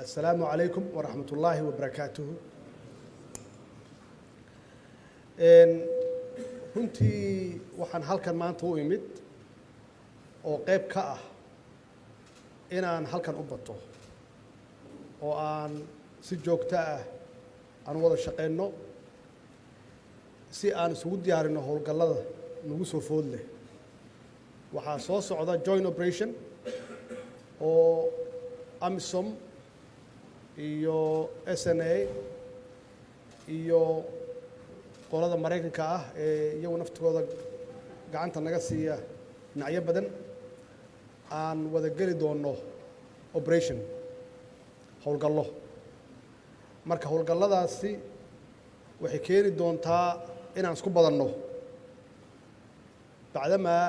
Assalaamu calaykum waraxmat ullaahi wabarakaatuhu. Runtii waxaan halkan maanta u imid oo qayb ka ah inaan halkan u bato oo aan si joogto ah aan wada shaqayno, si aan isugu diyaarinno howlgallada nagu soo food leh. Waxaa soo socda joint operation oo AMISOM iyo SNA iyo qolada Maraykanka ah ee iyagu naftigooda gacanta naga siiya dhinacyo badan aan wada geli doonno operation, howlgallo. Marka howlgalladaasi waxay keeni doontaa inaan isku badanno, bacdamaa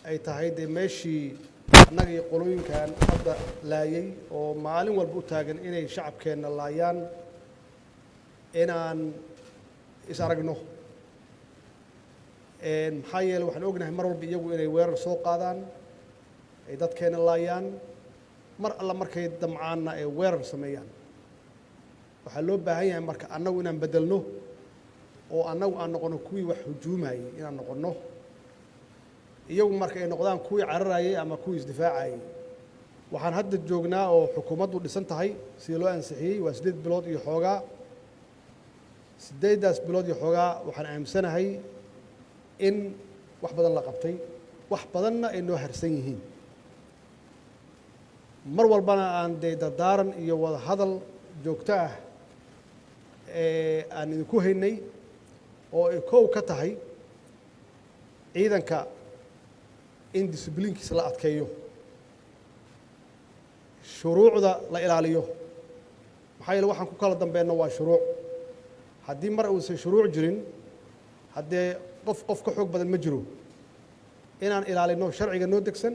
ay tahay dee meeshii annaga iyo qolooyinkan hadda laayay oo maalin walba u taagan inay shacabkeenna laayaan inaan is aragno. Maxaa yeeley, waxaan ognahay mar walba iyagu inay weerar soo qaadaan, ay dadkeenna laayaan, mar alla markay damcaanna ay weerar sameeyaan. Waxaa loo baahan yahay marka annagu inaan beddelno oo annagu aan noqonno kuwii wax hujuumayey, inaan noqonno, iyagu marka ay noqdaan kuwii cararayay ama kuwii isdifaacayay. Waxaan hadda joognaa oo xukuumaddu dhisan tahay sidii loo ansixiyey waa 8 bilood iyo xoogaa. 8daas bilood iyo xoogaa waxaan aaminsanahay in wax badan la qabtay, wax badanna ay noo harsan yihiin. Mar walbana aan dee dardaaran iyo wada hadal joogto ah ee aan idinku haynay, oo ay kow ka tahay ciidanka in disciplinekiisa la adkeeyo, shuruucda la ilaaliyo. Maxaa yeele, waxaan ku kala dambeenno waa shuruuc. Haddii mar uusan shuruuc jirin, haddee qof qof ka xoog badan ma jiro. Inaan ilaalinno sharciga noo degsan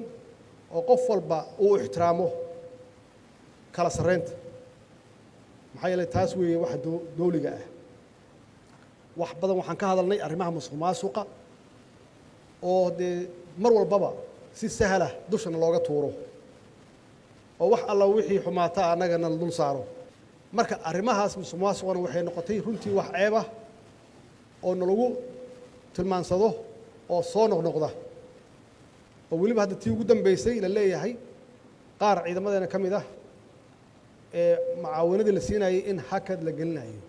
oo qof walba uu ixtiraamo kala sarreynta, maxaa yeeley taas weeye waxa dowliga ah. Wax badan waxaan ka hadalnay arrimaha musuq maasuqa oo dee mar walbaba si sahla dushana looga tuuro, oo wax alla wixii xumaata annagana la dul saaro. Marka arrimahaas musuq maasuqana waxay noqotay runtii wax ceeb ah oo nalagu tilmaansado oo soo noqnoqda, oo weliba hadda tii ugu dambeysay la leeyahay qaar ciidamadeena ka mid ah ee mucaawanadii la siinayay in hakad la gelinayo.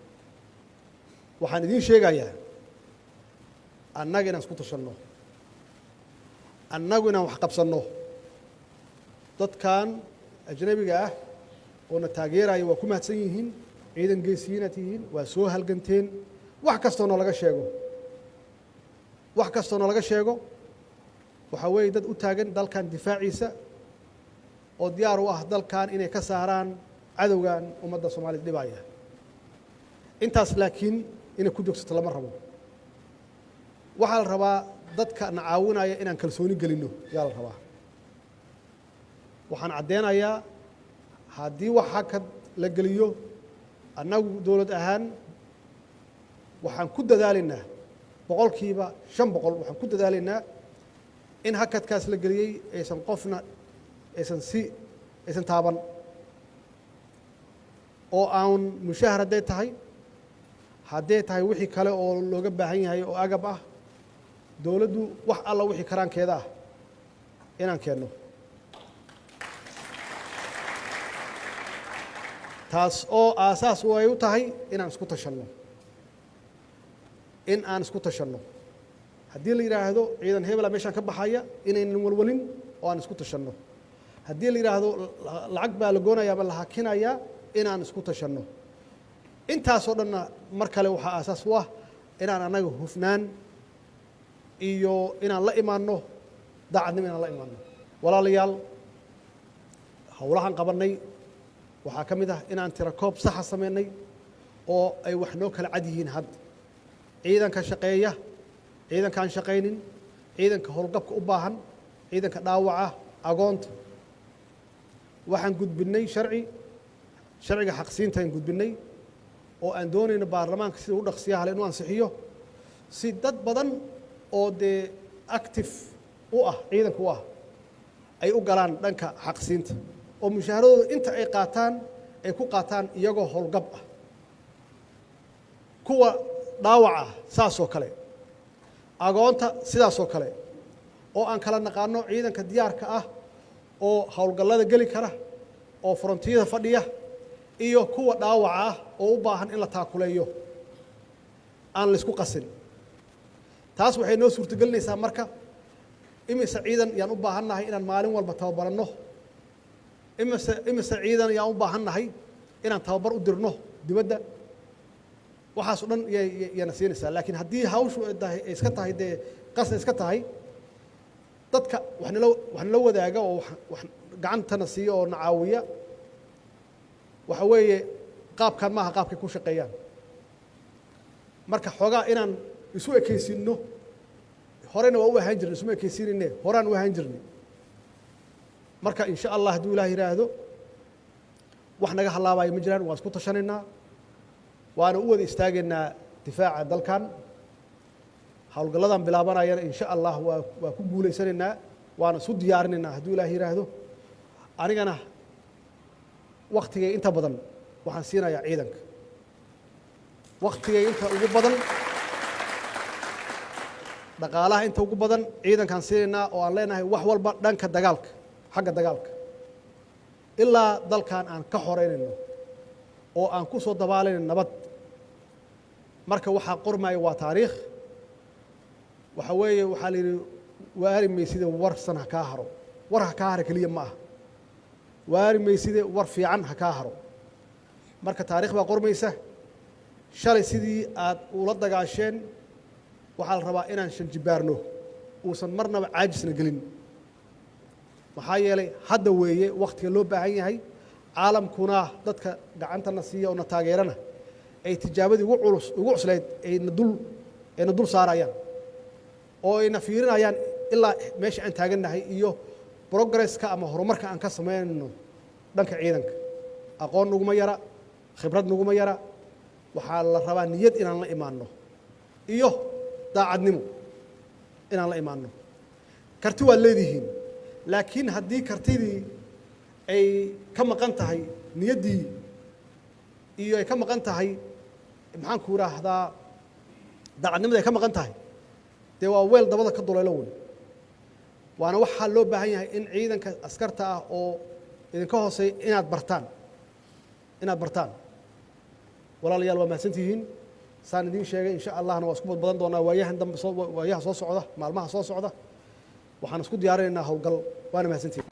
Waxaan idiin sheegayaa annaga inaan isku tashanno, annagu inaan wax qabsanno. Dadkan ajnabiga ah oo na taageeraya waa ku mahadsan yihiin. Ciidan geesiyiinaad tihiin, waa soo halganteen. Wax kastoo noolaga sheego, wax kastoo noolaga sheego, waxaa weeye dad u taagan dalkan difaaciisa oo diyaar u ah dalkan inay ka saaraan cadowgan ummadda Soomaaliyed dhibaya. Intaas laakiin inay ku joogsato lama rabo. Waxaa la rabaa dadka na caawinaya inaan kalsooni gelinno yaa la rabaa. Waxaan caddeynayaa, haddii wax hakad la geliyo, annagu dowlad ahaan waxaan ku dadaalaynaa 500%, waxaan ku dadaalaynaa in hakadkaas la geliyey aysan qofna aysan si aysan taaban, oo aan mushahar hadday tahay, hadday tahay wixii kale oo looga baahan yahay oo agab ah, dowladdu wax alla wixii karaankeeda ah inaan keenno. Taas oo aasaas u ay u tahay inaan isku tashanno, in aan isku tashanno. Haddii la yidhaahdo ciidan hebela meeshaan ka baxaya, inaynan walwalin oo aan isku tashanno. Haddii la yidhaahdo lacag baa la goonaya ama la hakinayaa, inaan isku tashanno. Intaasoo dhanna mar kale waxaa aasaas u ah inaan annaga hufnaan iyo inaan la imaanno daacadnimo, inaan la imaanno. Walaalayaal, howlahan qabannay waxaa ka mid ah inaan tirakoob saxa samaynay oo ay wax noo kala cad yihiin hadda: ciidanka shaqeeya, ciidankaan shaqaynin, ciidanka howlgabka u baahan, ciidanka dhaawaca, agoonta. Waxaan gudbinnay sharci, sharciga xaqsiintaan gudbinnay, oo aan doonayno baarlamaanka sida u dhaqsiyaha le inuu ansixiyo, si dad badan oo dee active u ah ciidanka u ah ay u galaan dhanka xaqsiinta, oo mushaaharadooda inta ay qaataan ay ay ku qaataan iyagoo howlgab ah. Kuwa dhaawaca saasoo kale, agoonta sidaasoo kale, oo aan kala naqaano ciidanka diyaarka ah oo howlgallada geli kara oo frontiyada fadhiya iyo kuwa dhaawaca ah oo u baahan in la taakuleeyo, aan laysku qasin. Taas waxay noo suurtogelinaysaa marka imise ciidan yaan u baahannahay inaan maalin walba tababaranno, imise ciidan yaan u baahannahay inaan tababar u dirno dibadda. Waxaas o dhan yana siinaysaa. Laakiin haddii hawshu ay tahay, ay iska tahay dee qas ay iska tahay, dadka wax nala wadaaga oo wax gacantana siiya oo na caawiya, waxa weeye qaabkan maaha qaabkay ku shaqeeyaan. Marka xoogaa inaan isu ekaysiinno, horena waa u ahaan jirnay, isuma ekaysiinayne, horaan u ahaan jirnay. Marka insha Allah, hadduu Ilaah yidhaahdo, wax naga halaabaya ma jiraan. Waan isku tashanaynaa, waana u wada istaagaynaa difaaca dalkan. Howlgalladan bilaabanayana insha Allah waa ku guulaysanaynaa, waana isu diyaarinaynaa hadduu Ilaah yidhaahdo. Anigana waktigay inta badan waxaan siinayaa ciidanka, waktigay inta ugu badan, dhaqaalaha inta ugu badan ciidankaan siinaynaa, oo aan leenahay wax walba dhanka dagaalka, xagga dagaalka, ilaa dalkan aan ka xoreynayno oo aan ku soo dabaalayno nabad. Marka waxaa qormaya waa taariikh. Waxa weeye, waxaa la yidhi, waari mayside warsan ha kaa haro. War ha kaa haro keliya ma aha, waari mayside war fiican ha kaa haro. Marka taarikh baa qormaysa. Shalay sidii aad ula dagaasheen waxaa la rabaa inaan shanjibaarno, uusan marnaba caajisna gelin. Maxaa yeelay hadda weeye wakhtiga loo baahan yahay. Caalamkuna dadka gacantana siiya oo na taageerana ay tijaabadii ugu culus, ugu cuslayd ayna dul saarayaan oo ayna fiirinayaan ilaa meesha aan taagannahay iyo progresska ama horumarka aan ka samaynayno dhanka ciidanka. Aqoon naguma yara, khibrad naguma yara. Waxaa la rabaa niyad inaan la imaanno iyo daacadnimo inaan la imaanno. Karti waad leedihiin, laakiin haddii kartidii ay ka maqan tahay niyaddii iyo ay ka maqan tahay, maxaan ku idhaahdaa, daacadnimada ay ka maqan tahay, dee waa weel dabada ka duleelo wey. Waana waxaa loo baahan yahay in ciidanka askarta ah oo idinka hooseeya inaad bartaan. Walaalayaal, waa mahadsantihiin. Saan idiin sheegay, insha Allahna waa isku badbadan doonaa waayahan dambe soo, waayaha soo socda, maalmaha soo socda. Waxaan isku diyaarinaynaa howlgal. Waana mahadsantihiin.